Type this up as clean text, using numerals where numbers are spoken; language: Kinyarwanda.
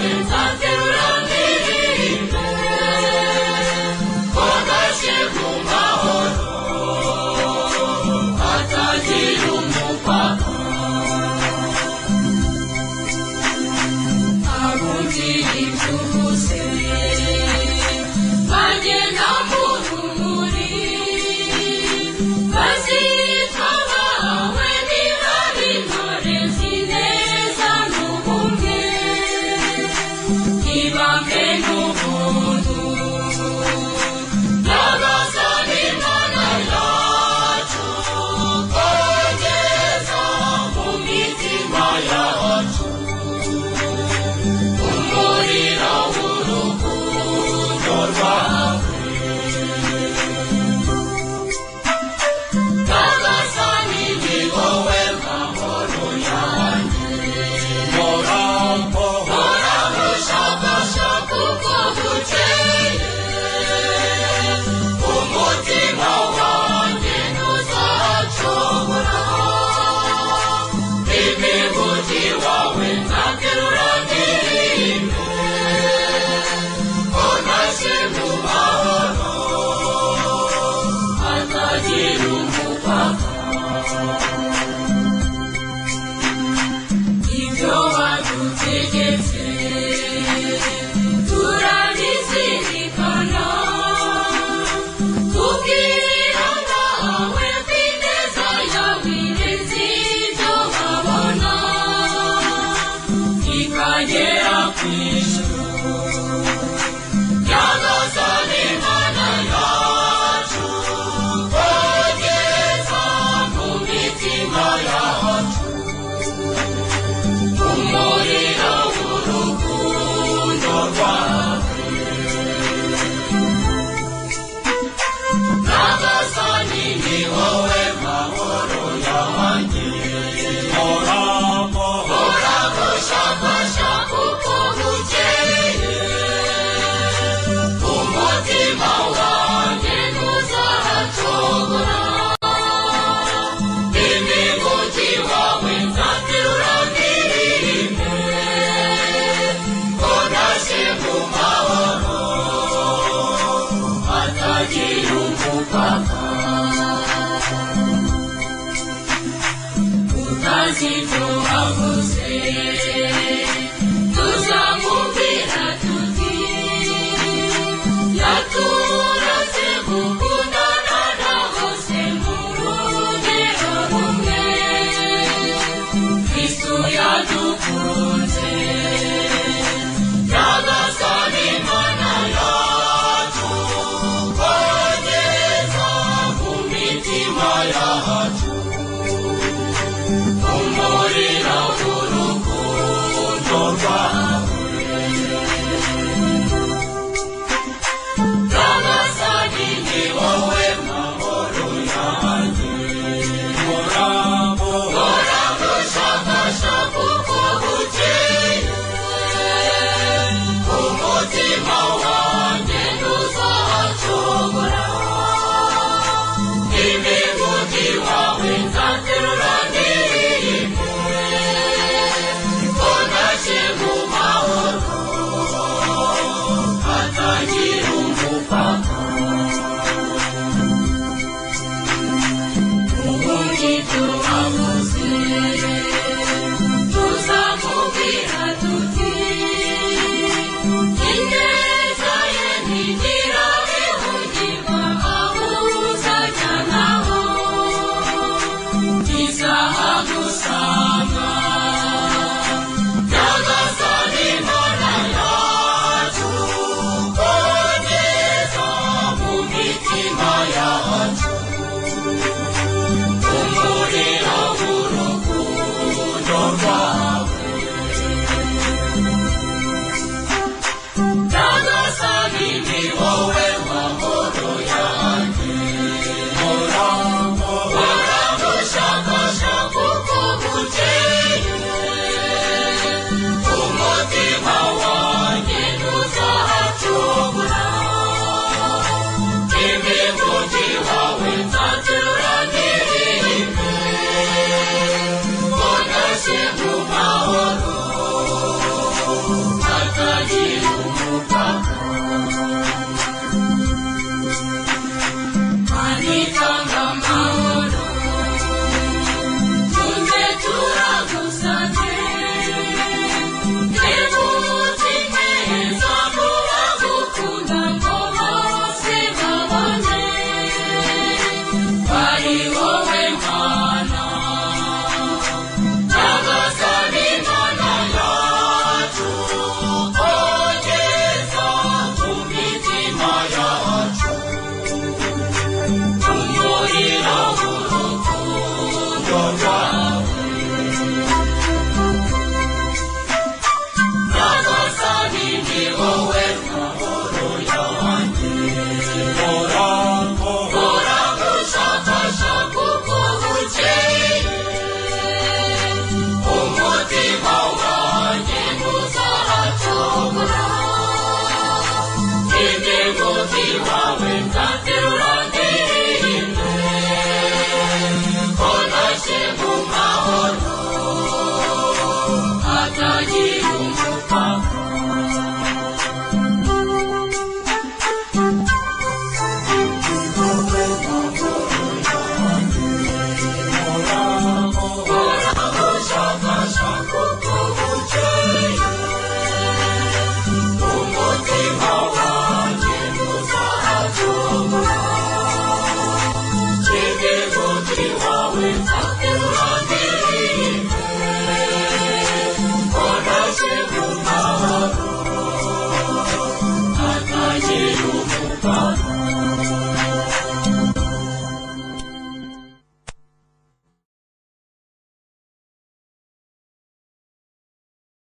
wawe nzaterura ndirimbe ko ntashye mu mahoro atagira umupaka. Abumvira ibyo uvuze bagenda mu rumuri, bazitwa abawe niba b'intore zineza n'ubumwe, ibambe n'ubuntu. Nyagasani Mana yacu, kongeza mu mitima yacu umuriro w'urukundo rwawe. Nyagasani ni wowe mahoro yanjye, mpora ngushakashaka uko bukeye, umutima wanjye ntuzacogora. Imivugi wawe nzaterura ndirimbe ko ntashye mu mahoro atagira umupaka. Ibyo wadutegetse turabizirikana, tubwira nawe ko ineza yawe irenze ibyo babona, ikagera ku ijuru. Nyagasani Mana yacu, kongeza mu mitima yacu umuriro w'urukundo rwawe. Nyagasani ni wowe mahoro yanjye, mpora ngushakashaka uko bukeye, umutima wanjye ntuzacogora. Imivugi wawe nzaterura ndirimbe ko ntashye mu mahoro atagira umupaka. Utazi ibyo wavuze tuzamubwira tuti yaturaze gukundana na bose mu rugero rumwe, Kristu yadukunze. Nyagasani Mana yacu, kongeza mu mitima yacu umuriro w'urukundo. Batagira umupaka.